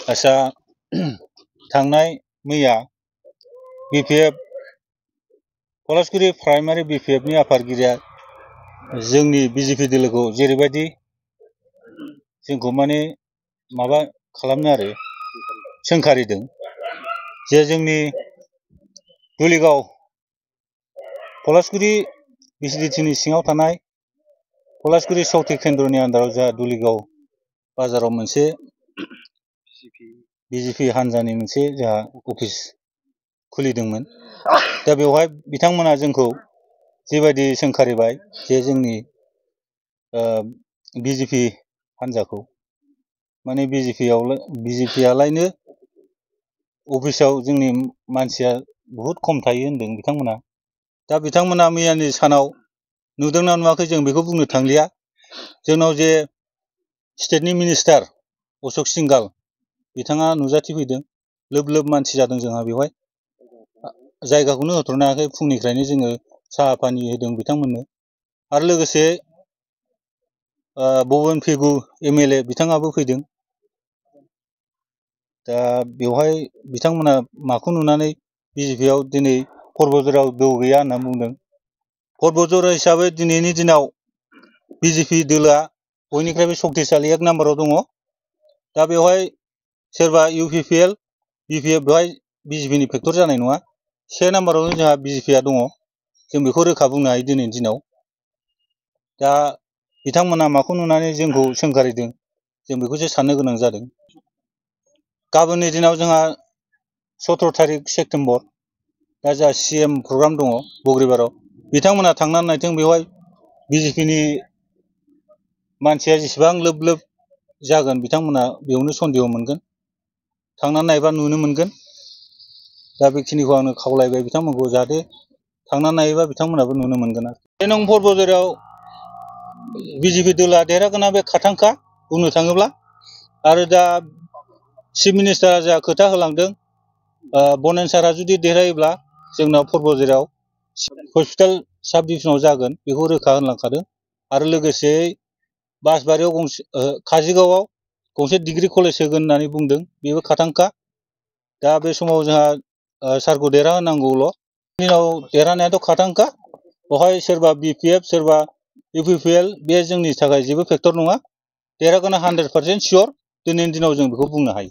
आसा थांनाय मैया BPF पलासगुरि primary बिपिएफनि आफादगिरिया जोंनि बिजेपि दोलोखौ जेरैबायदि जोंखौ माने माबा खालामनो आरो सोंखारिदों जे जोंनि दुलिगाव पलासगुरि बिसिडिटिनि सिङाव थानाय पलासगुरि सौथि केन्द्रनि आन्दाराव जा दुलिगाव बाजाराव मोनसे बिजेपि हान्जानि मोनसे जोंहा अफिस खुलिदोंमोन। दा बेवहाय बिथांमोना जोंखौ जेबायदि सोंखारिबाय जे जोंनि बिजेपि हान्जाखौ माने बिजेपियालायनो अफिसाव जोंनि मानसिया बहुद खम थायो होनदों बिथांमोना। दा बिथांमोना मैयानि सानाव नुदोंना नुवाखै जों बेखौ बुंनो थांलिया। जोंनाव जे स्टेटनि मिनिस्टार अशोक सिंगाल बिथाङा नुजाथिफैदों। लोब लोब मानसि जादों जोंहा बेवहाय। जायगाखौनो होथ'नो हायाखै। फुंनिफ्रायनो जोङो साहा पानि होदों बिथांमोननो। आरो लोगोसे बबेन फेगु एमएलए बिथाङाबो फैदों। दा बेवहाय बिथांमोना माखौ नुनानै बिजेपियाव दिनै पर्बजराव दौ गैया होनना बुंदों। पर्बजरा हिसाबै दिनैनि दिनाव बिजेपि दोलोआ बयनिख्रुइबो शक्तिशालि 1 नाम्बाराव दङ। दा बेवहाय सोरबा इउपिपिएल बिपिएफ बेवहाय बिजेपिनि फेक्टर जानाय नङा। 1 नाम्बारावनो जोंहा बिजेपिया दङ। जों बेखौ रोखा बुंनो हायो दिनैनि दिनाव। दा बिथांमोना माखौ नुनानै जोंखौ सोंखारिदों जों बेखौसो साननो गोनां जादों। गाबोननि दिनाव जोंहा 17 तारिख सेप्तेम्बर दा जोंहा CM प्रग्राम दङ बग्रिबाराव। बिथांमोना थांनानै नायथों बेवहाय बिजेपिनि मानसिया जेसेबां लोब लोब जागोन बिथांमोना बेयावनो सन्देह मोनगोन। थांनानै नायबा नुनो मोनगोन। दा बेखिनिखौ आङो खावलायबाय बिथांमोनखौ जाहाथे थांनानै नायोबा बिथांमोनाबो नुनो मोनगोन आरो। बे नों पर्बजरायाव बिजेपि दोलोआ देरहागोना बे खाथांखा बुंनो थाङोब्ला। आरो दा चिफ मिनिस्टारा जा खोथा होलांदों बनेन सारा जुदि देरहायोब्ला जोंनाव पर्बजरायाव हस्पिटाल साब डिभिजनाव जागोन बेखौ रोखा होनलांखादों। आरो लोगोसे बासबारियाव काजिगावआव गंसे डिग्री कलेज होगोन होननानै बुंदों। बेबो खाथांखा। दा बे समाव जोंहा सारखौ देरहाहोनांगौल'। दिनाव देरहानायाथ' खाथांखा। बेवहाय सोरबा बिपिएफ सोरबा इउपिपिएल बे जोंनि थाखाय जेबो फेक्टर नङा। देरहागोना 100% सियर दिनैनि दिनाव जों बेखौ बुंनो हायो।